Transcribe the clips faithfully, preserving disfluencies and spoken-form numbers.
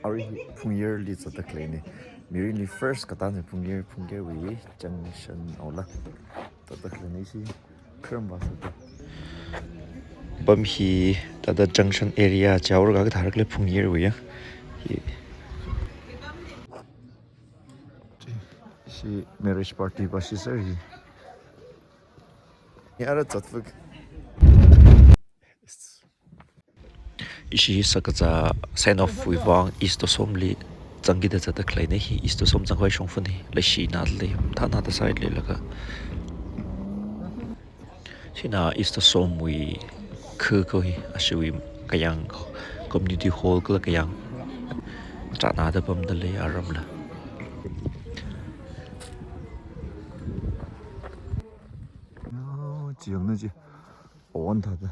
Arui Phungyarli zatda khaleina. Mirinli first katānsa Phungyar, Phungyarwui junction aola zatda khaleina ishi. Kharam vāsa. Pam hi thāda junction area chaora kathāra khalei Phungyarwui ya. Hi. Ishi marriage party vāshisāra hi. Hi ara zatvuk. Ishi sakazā send off wui vang East Dosomli zangkida zatda khaleina hi. East Dosom zangkhavai shongfa hi leishina lei, thāna da side leilaga. China East Dosomwui khu kho hi, ashiwui kayāng community hall kala kayāng chānada pamda lei aramla. Oh, chi yangna chi. Awan thāda.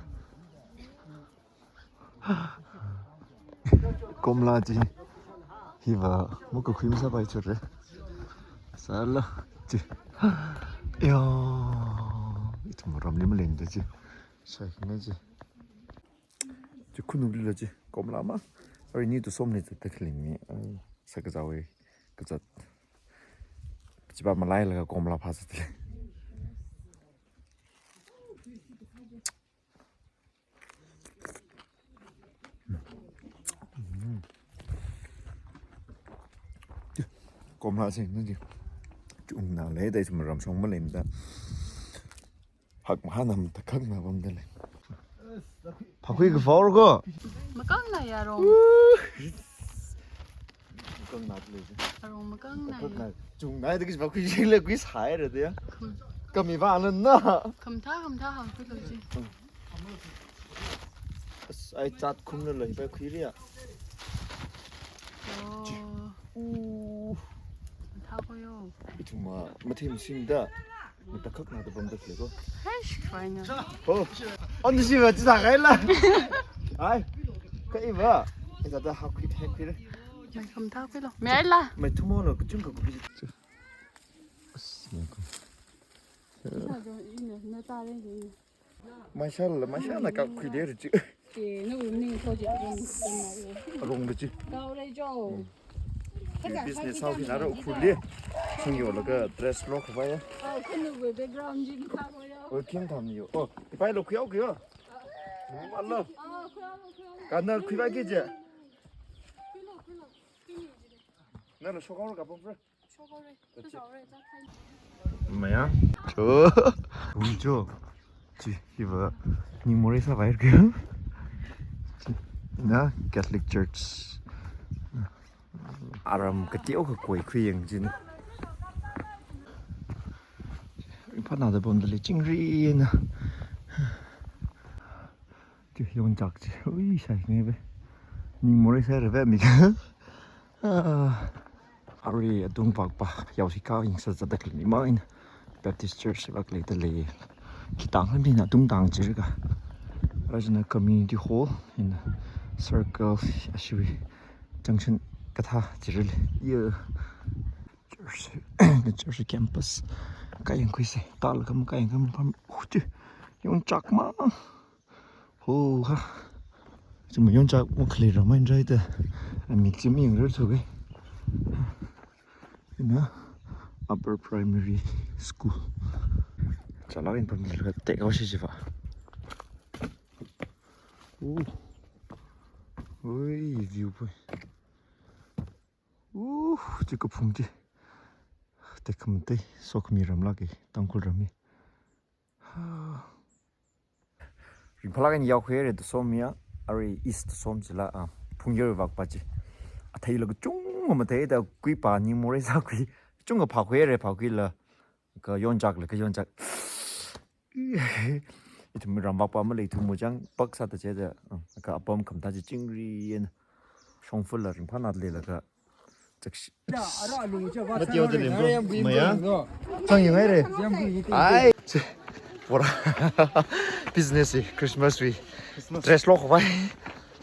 Komla chi. Hiva, muka khui masāpai chura. Sāla chi. Yo, ithum ramli malengda chi. Sai, ngai chi. Chi khunuklila chi. Komla ma. Arui ni Dosomli zatda khaleina. Ai, sakazāwui kazat. Chiva malailaga komla phāzat lei. Komla sing nadi. Chungna lei da ithum ramshong maleimada. Hak mahānam takhakna pamda lei. Phākhui kaphā ko. Makangna ya rong. Makangna lei. Arong makangna. Makangna. Chungna da kishi phākhui jing lei kui sāhaira da ya. Kham. Kami vāna na. Khamthā, khamthā hāngkhuilu chi. As, ai chat khumna lei, pai khuiri ya. Oh. Uh. Thā ko yo. Ithum ma, mathim simda. Matakhakna da pamda lei ko. Hai, shi fine. Oh. On the shiva chi sākaila. Ai. Kaiva. Ita da hakhui, hakhui. Mai khamthā khuilu. Mai la. Mai thumo lo, kuchung ka kubi. As, mai ko. Sa jo, ina, na ta re, ina. Mashallah, mashallah, ka khuiler chi. Ke, na um ni ko je, um, um, um. Rong de chi. Kau le jo. Business hao kina ro khule. Sing yo laga dress lo khavai ya. Oh, kanu we background ji ki tha ko yo. Oh, kin tham yo. Oh, ipai lo khuiao khuiao. Allah. Oh, khuiao, khuiao. Kana khuiva ki je. Khuilo, khuilo. Khuilo ji de. Na lo shokao ka pom bro. Maya. Cho. Ui cho. Chi, hiva. Ni more sa vai ke. Chi. Na Catholic Church. Aram kateo kakhui khui yang jin. Ringphāna da pamda lei chingri na. Chi yongchak chi. Ui, sai nge be. Ning more sai re be mi. Ah. Arui atung vakpa yaosi ka yangsa zatda khaleina ma ina Baptist Church vak leida lei. Khitang hami na atung tang chirga. Rajana Community Hall in circle ashiwui junction kathā chirli. Yeah. Church, church campus. Kayang khuisa. Tal kam kayang kam pam. Uh, chi. Yongchak ma. Ho ha. Chuma yongchak ma khali ramai rai ta. Ami chim yang rar thuwe. Ina Upper Primary School. Chala in pamni la tek au shi jiva. Uh. Ui, view point. Uh, chi kaphung chi. Tekhamatei, sokhami ram lagi, Tangkhul ram hi. Ringphālāk eina yaokhuire Dosom ya, arui East Dosom chila, ah, Phungyar vakpa chi. Athei la kachungkha mathei da kuipa ni more sākhui. Chungkha phākhuire phākhuila. Ka yongchak le, ka yongchak. Ithum ram vakpa maleithu mo chang, pak sāda chida, ah, ka apam khamtha chi chingri eina. Shongfa la ringphāna leilaga. Chakshi. Mateo de lembo. Maya. Chang yungai re. Ai. Bora. Business hi, Christmas hi. Dress lo khavai.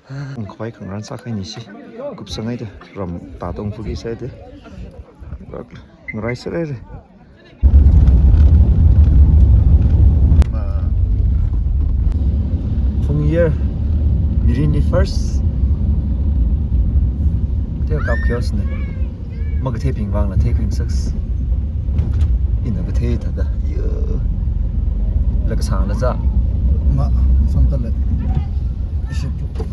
Khavai khangarān sākahai ni si. Kupsangai de. Ram tatong phuki sai de. Ngarai sarai re. Phungyar, mirinli first. Kapkhaosne. Makatheibing vangla theikhuingasaks. Ina kathei thāda. Yo. Lakasangla za. Ma, samtale. Ishi pu.